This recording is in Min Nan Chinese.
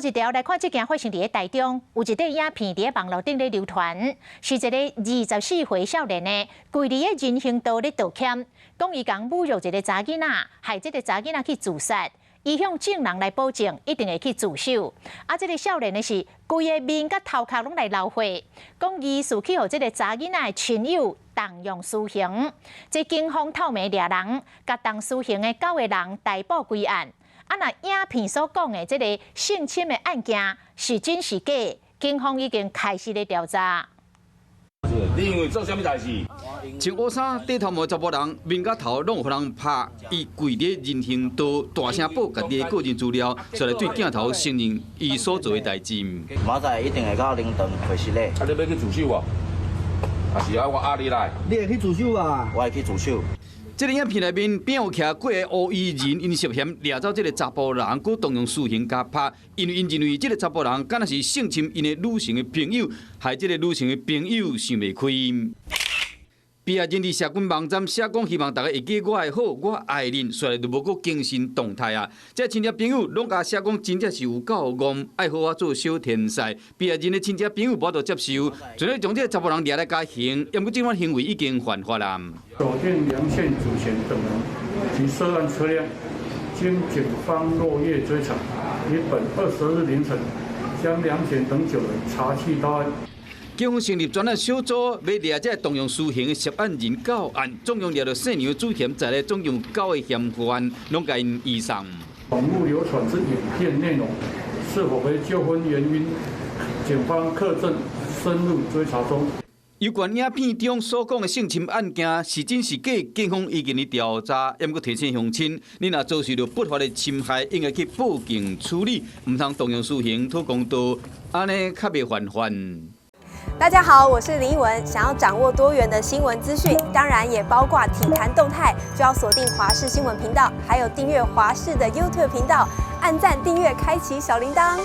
一條來看，這件發生佇咧台中，有一塊影片佇咧網路頂咧流傳，是一个24歲少年呢，跪佇咧人行道咧道歉，講伊共侮辱一个查囡仔，害這个查囡仔去自殺。伊向眾人來保證，一定會去自首。啊，這个少年呢是規个面佮頭殼攏來流血，講疑似去予這个查囡仔的親友動用私刑。這警方透暝掠人，共動私刑的九个人逮捕歸案。啊，若影片所講的這个性侵的案件是真是假？警方已經開始咧調查。你因為做啥物代誌？穿烏衫、短頭毛查埔人，面佮頭攏予人拍，伊跪佇人行道，大聲報家己的個人資料，煞來對鏡頭承認伊所做的代誌。明仔載一定會到靈堂跪失禮。啊，你欲去自首無？還是愛我押你來？你會去自首無？我會去自首。這个影片內面，邊有徛幾个烏衣人，𪜶涉嫌掠走這个查埔人，閣動用私刑共拍，因為𪜶認為這个查埔人敢若是性侵𪜶的女性的朋友，害這个女性的朋友想袂開。被害人佇社群網站寫講，希望大家會記我的好，我愛恁，煞來就無閣更新動態啊！這親戚朋友攏共寫講，真正是有夠戇，愛予我做小天使。被害人的親戚朋友無法度接受，隨咧將這个查埔人掠來加刑，毋過這款行為已經犯法啦。鎖定梁姓主嫌等人及涉案車輛，經警方落夜追查，於本20日凌晨將梁賢等九人查緝到案。警方成立專案小組，欲掠這動用私刑的涉案人到案，總共掠著姓梁主嫌在內，總共有九个嫌犯，攏共𪜶移送。網路流傳之影片內容是否為糾紛原因？警方克正深入追查中。有關影片中所講的性侵案件是真是假，警方已經佇調查，毋過提醒鄉親，你若遭受著不法的侵害，應該去報警處理，毋通動用私刑討公道，按呢較袂犯法。大家好，我是林奕文。想要掌握多元的新聞資訊，當然也包括體壇動態，就要鎖定華視新聞頻道，還有訂閱華視的 YouTube 頻道，按讚、訂閱、開啟小鈴鐺。